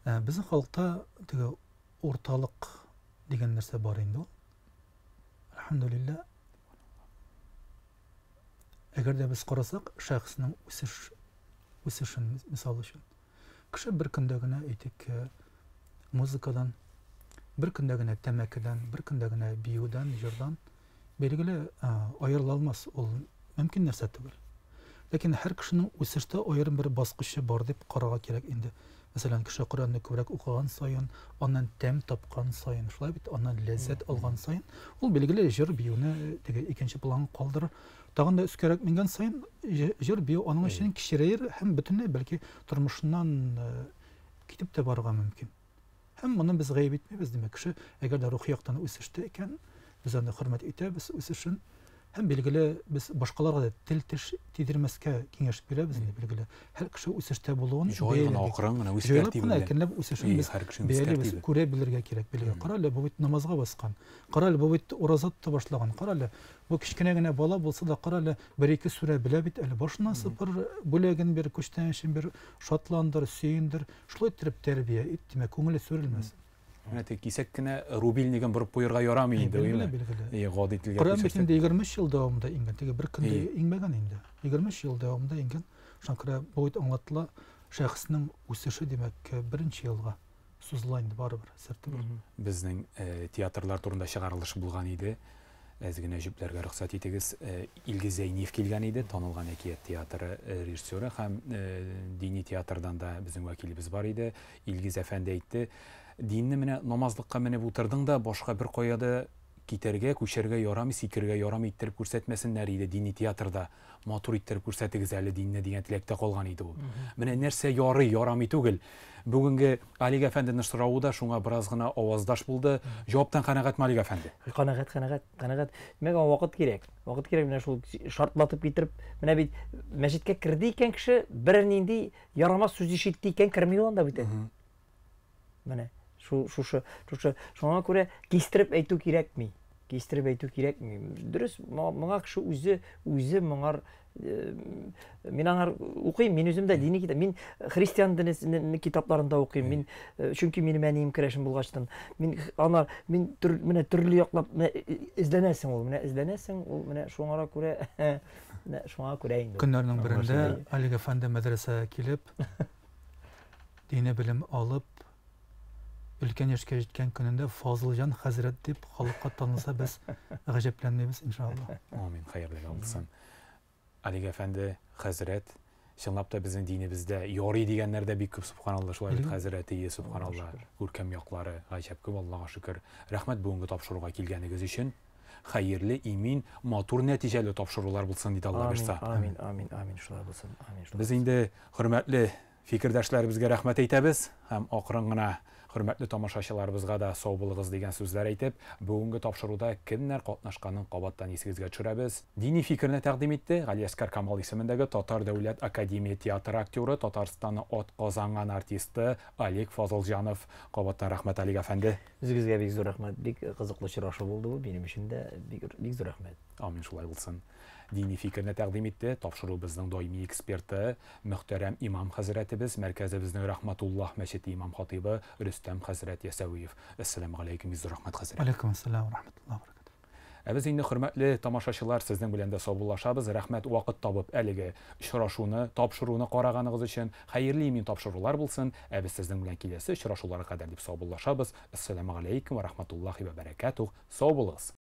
Безнең халыкта теге урталык дигән нәрсә бар инде ул. Әлхәмдүлилләһ. Әгәр дә без карасак, шәхеснең үсеш үсешен, мисал өчен, Кеше бер көндә генә, әйтик, музыкадан, бер көндә генә тәмәкедән, бер көндә генә биюдән, җырдан, билгеле, аерыла алмас, ул мөмкин нәрсә түгел. Ләкин һәр кешенең үсештә аерым бер баскычы бар дип карарга кирәк инде. Мәсәлән, кеше Коръәнне күбрәк укыган саен, аннан тәм тапкан саен, шулай бит, аннан ләззәт алган саен, ул билгеле җыр биюне теге икенче планга калдырыр. Тагын да өскәрәк менгән саен җыр бию аның өчен кечерәер һәм бөтенләй бәлки тормышыннан китеп тә барырга мөмкин. Һәм моны без гаеп итмибез, димәк, кеше әгәр дә рухи яктан үсештә икән, без аны хөрмәт итәбез үсешен. Һәм билгеле без башкаларга да тел-теш тидермәскә киңәш бирәбез инде билгеле. Һәр кеше үсештә булуын Җай гына, акрын гына үз тәртибе белән. Әкренләп үсешен без бәялибез, күрә белергә кирәк. Билгеле, кара әле, бу бит намазга баскан. Кара әле, бу бит ураза тота башлаган. Кара әле, Бу кечкенә генә бала булса да, кара әле, бер-ике сүрә белә бит әле. Башына сыпыр, бүләген бир, күчтәнәчен бир, шатландыр, сөендер. Шулай иттереп тәрбия ит, димәк, күңеле сүрелмәсен. Менә теге кисәк кенә рубильнигын борып куерга ярамый инде, Билгеле, билгеле. И, гади телгә Коръән бит инде 23 ел дәвамында иңгән. Теге бер көндә иңмәгән инде. 23 ел дәвамында иңгән. Шуңа күрә бу бит аңлатыла, шәхеснең үсеше, димәк, беренче елга сузыла инде барыбер, сер түгел. Безнең театрлар турында чыгарылыш булган иде. Әз генә җөпләргә рөхсәт итегез. Илгиз Зәйниев килгән иде, танылган әкият театры режиссеры һәм дини театрдан да безнең вәкилебез бар иде. Илгиз әфәнде әйтте, динне менә намазлыкка менеп утырдың да, башка бер кая да китәргә, күчәргә ярамый, сикерергә ярамый иттереп күрсәтмәсеннәр иде дини театрда. Матур иттереп күрсәтегез әле динне дигән теләктә калган иде ул. Менә нәрсә ярый, ярамый түгел. Бүгенге Алик әфәнденең соравы да шуңа бераз гына аваздаш булды. Җаваптан канәгатьме, Алик әфәнде? Канәгать, канәгать, канәгать. Димәк, аңа вакыт кирәк. Вакыт кирәк менә шул шартлатып китереп, менә бит мәчеткә керде икән кеше, берәр нинди ярамас сүз ишетте икән, керми ул анда бүтән. Менә шу шушы шушы шуңа күрә кистереп әйтү кирәкми. Кистереп әйтү кирәкми. Дөрес, моңа кеше үзе үзе моңар э, мин аңар укыйм, мин үзем дә дини китап, мин христиан динесенең китапларын да укыйм. Мин э, чөнки минем әнием керәшен булгачтан, мин ана мин төр, менә төрле яклап менә эзләнәсең ул, менә эзләнәсең ул, менә шуңа күрә. Менә шуңа күрә инде. Көннәрнең берендә Олег әфәнде мәдрәсәгә килеп, дини белем алып, өлкән яшькә җиткән көнендә Фазылҗан хәзрәт дип халыкка танылса, без гаҗәпләнмибез, иншалла. Амин, хәерлегә булсын. Олег әфәнде, хәзрәт, чынлап та безнең динебездә ярый дигәннәр дә бик күп, субханалла, шулай бит, хәзрәт, ие, субханалла, күркәм яклары гаҗәп күп, Аллага шөкер. Рәхмәт бүгенге тапшыруга килгәнегез өчен. Хәерле, имин, матур нәтиҗәле тапшырулар булсын, диде Алла бирса. Амин, амин, амин, шулай булсын. Амин. Без инде хөрмәтле фикердәшләребезгә рәхмәт әйтәбез һәм акрын гына хөрмәтле тамашачыларыбызга да сау булыгыз дигән сүзләр әйтеп, бүгенге тапшыруда кемнәр катнашканын кабаттан исегезгә төшерәбез. Дини фикерне тәкъдим итте Галиәсгар Камал исемендәге Татар дәүләт академия театры актеры, Татарстанның атказанган артисты Олег Фазылҗанов. Кабаттан рәхмәт, Олег әфәнде. Үзегезгә бик зур рәхмәт. Бик кызыклы очрашу булды бу минем өчен дә. Бик бик зур рәхмәт. Амин, шулай булсын. Дини фикерне тәкъдим итте тапшыруыбызның даими эксперты, мөхтәрәм имам хәзрәтебез, мәркәзебезнең Рәхмәтуллаһ мәчете имам хатыйбы Рөстәм хәзрәт Ясәвиев. Әссәламү галәйкүм, бик зур рәхмәт, хәзрәт. Алейкум ассалам ва рахматуллаһи ва баракатуһ. Ә без инде, хөрмәтле тамашачылар, сезнең белән дә саубуллашабыз. Рәхмәт вакыт табып әлеге очрашуны, тапшыруны караганыгыз өчен. Хәерле имин тапшырулар булсын. Ә без сезнең белән киләсе очрашуларга кадәр дип саубуллашабыз. Әссәламү галәйкүм ва рахматуллаһи ва баракатуһ. Сау булыгыз.